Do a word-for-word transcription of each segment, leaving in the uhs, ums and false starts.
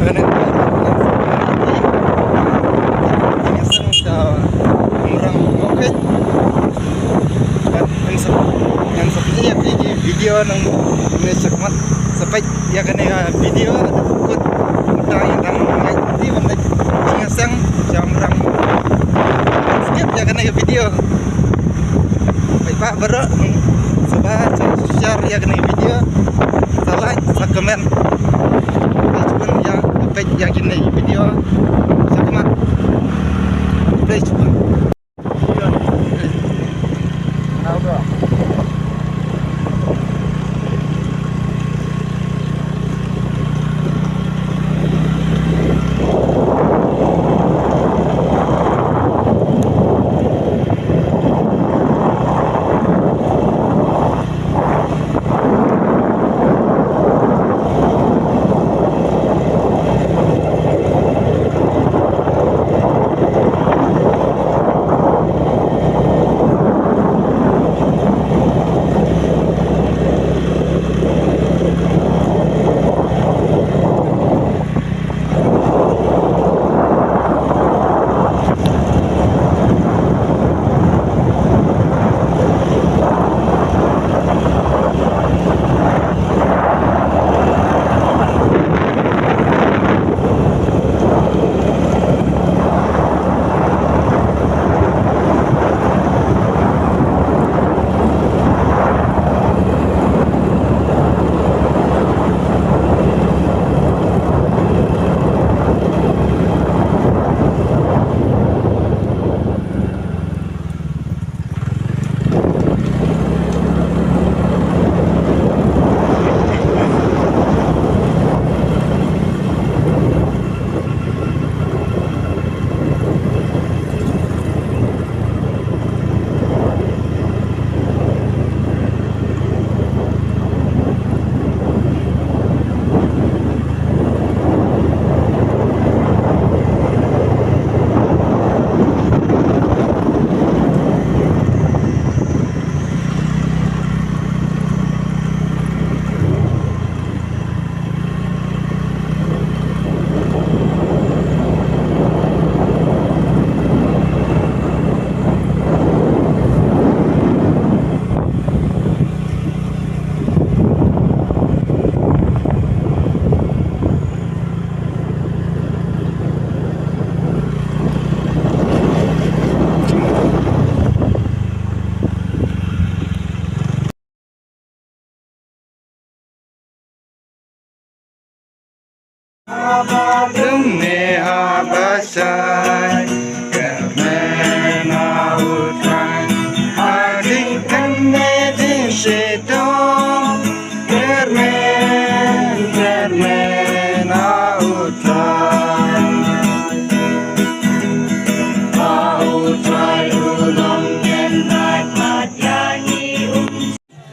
Kane ka ngan sa umrang, okay. Ngan sa, ngan sa pynlong ïa phi ki video nang ne shakmat sa peit ïa kane ka video. Kut mynta ïa dang ngai ti ban leit jingïaseng sha umrang. Skip ïa kane ka video. Bye bye baroh. Sngewbha share ïa kane ka video. Sa like, sa comment. Khublei shibun ïa peit ïa kine ki video. Sa khmat. Khublei shibun.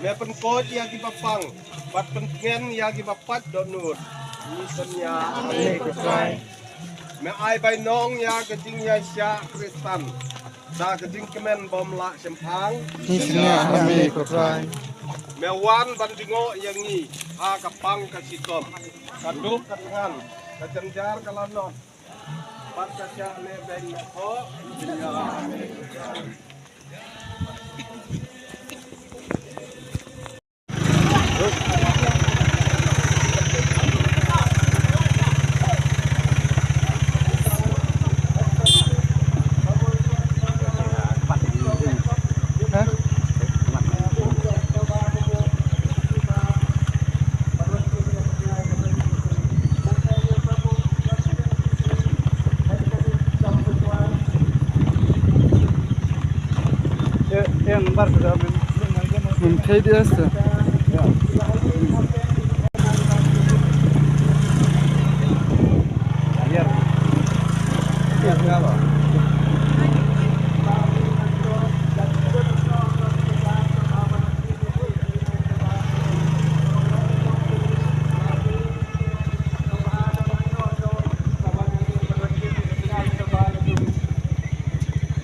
Me pynkoit ïa kiba pang bad pyntngen ïa kiba pait dohnud. Ngi satia. Amen, ko Trai. Me ai bainong ïa ka jingïaishah khristan da ka jingkmen bymlah shemphang. Ngi satia. Amen, ko Trai. Me wan ban jngoh ïa ngi ha ka pang ka shitom, ka duk ka thngan, ka jynjar ka lanot.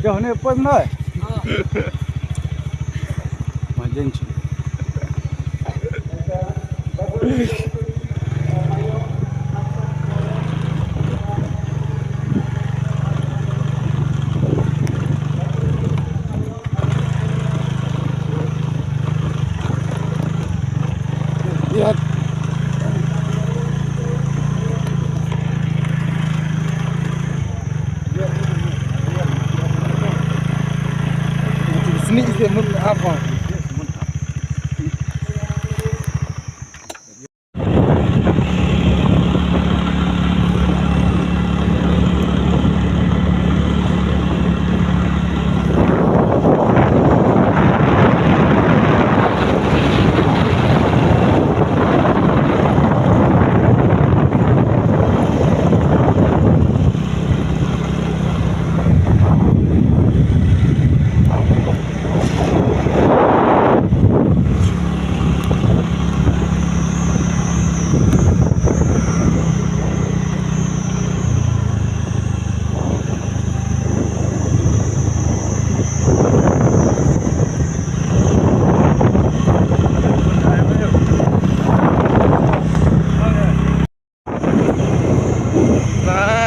Yo, ni pun noi. Majin.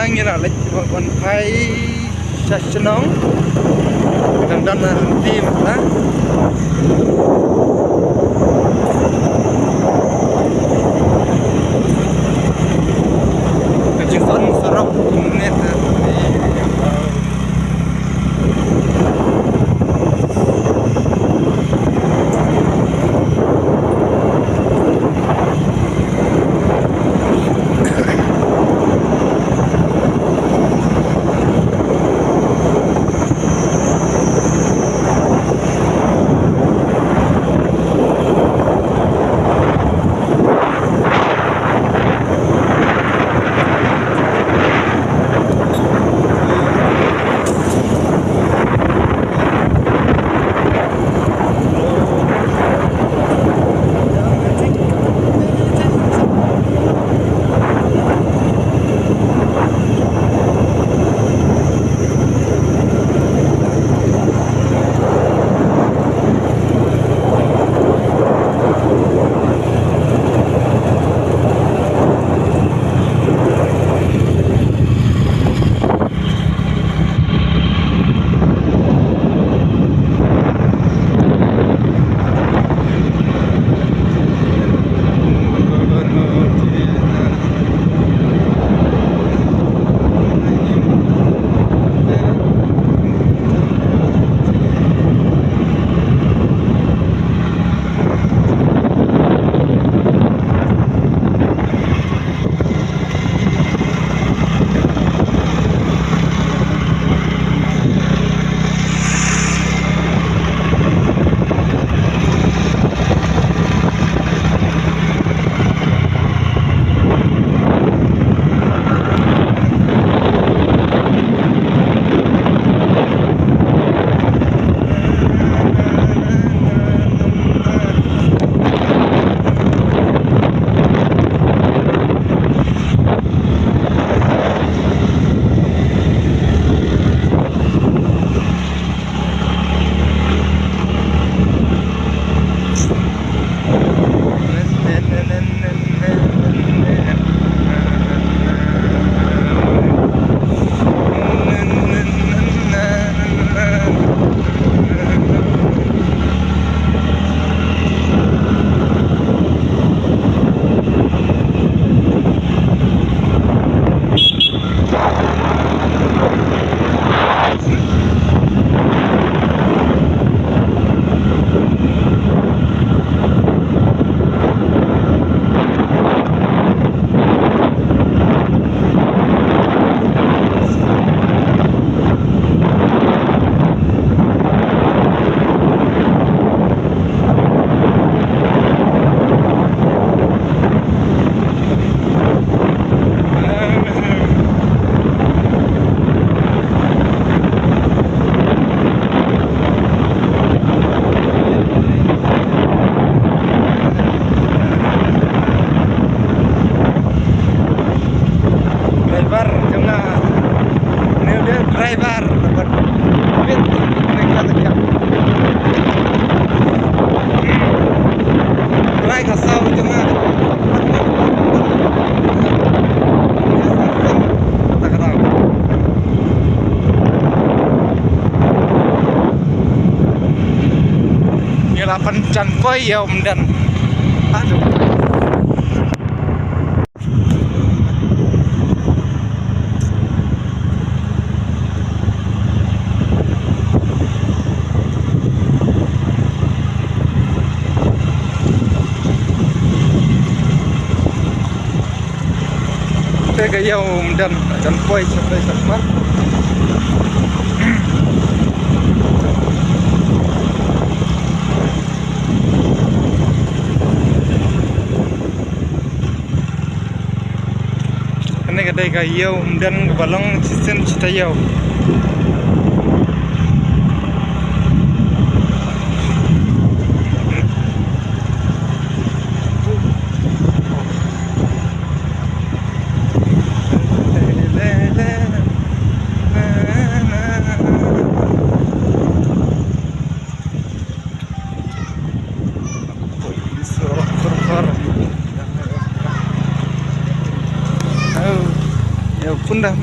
Ngi la leit ban phai sha shnong. Dang don na tim na. Ka jingson sarok net. Driver jong nga. Ni u dei driver. Bit ni ka ta kiang. Trai ka saw jong nga. Ta ka daw. Ngi la pynjan koi ïa u Mden. Aduh. Te ka ïew Umden, jan poi sha poi sha poi. Kane ka dei ka ïew Umden kaba long shisien shi taïew. Ïa, pun dah.